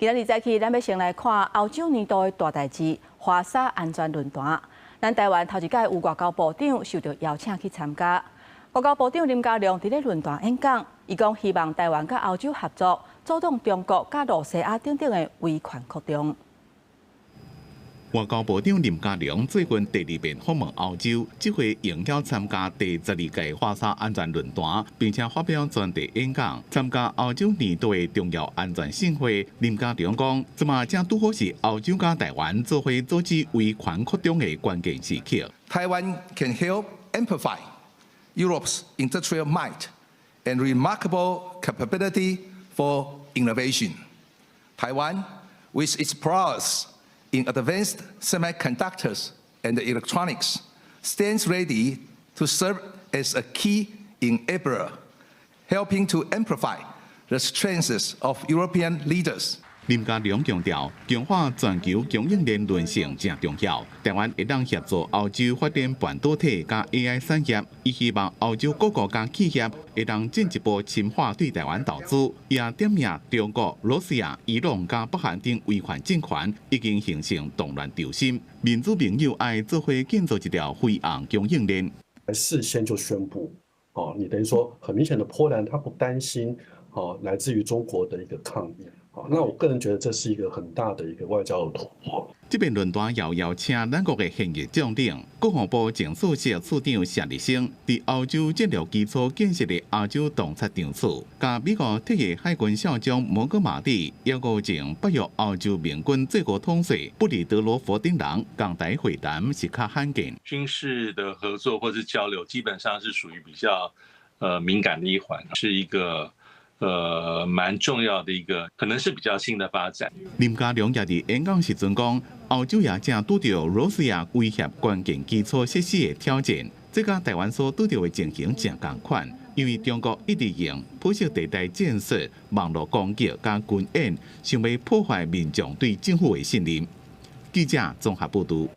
今仔日早起，咱欲先來看歐洲年度的大代誌——華沙安全論壇。咱台灣頭一擺有外交部長受到邀請去參加。外交部長林佳龍佇咧論壇演講，伊講希望台灣佮歐洲合作，阻擋中國佮露西亞等等的威權擴張。外交部長林佳龍最近第二遍訪問歐洲，這回應邀參加第12屆華沙安全論壇，並且發表專題演講。參加歐洲年度的重要安全盛會，林佳龍講，這馬正拄好是歐洲佮台灣做伙阻止威權擴張的關鍵時刻。 Taiwan can help amplify Europe's industrial might and remarkable capability for innovation. Taiwan, with its prowess in advanced semiconductors and electronics, stands ready to serve as a key enabler, helping to amplify the strengths of European leaders. 林佳龍強調，強化全球供應鏈韌性誠重要。台灣會當協助歐洲發展半導體佮 AI 產業，伊希望歐洲各國佮企業會當進一步深化對台灣投資。伊也點名中國、羅西亞、伊朗佮北韓等威權政權已經形成動亂軸心，民主盟友愛做伙建造一條飛紅供應鏈。事先就宣布，哦，你等於說很明顯的，波蘭他不擔心，哦，來自於中國的一個抗議。好，那我個人覺得這是一個很大的一個外交的突破。這遍論壇也邀請咱國的現役將領、國防部前首席次長謝立生，佇歐洲戰略基礎建設的亞洲洞察長處，佮美國退役海軍少將摩哥馬蒂，抑閣前北約歐洲盟軍最高統帥布里德羅弗等人仝台會談是較罕見。軍事的合作或是交流，基本上是屬於比較敏感的一環，是一個蠻重要的一個，可能是比較新的發展。林佳龍也佇演講時陣講，歐洲也正拄著羅西亞威脅關鍵基礎設施的挑戰，這佮台灣所拄著的情形誠仝款，因為中國一直用灰色地帶戰術、網路攻擊佮軍演，想欲破壞民眾對政府的信任。記者綜合報導。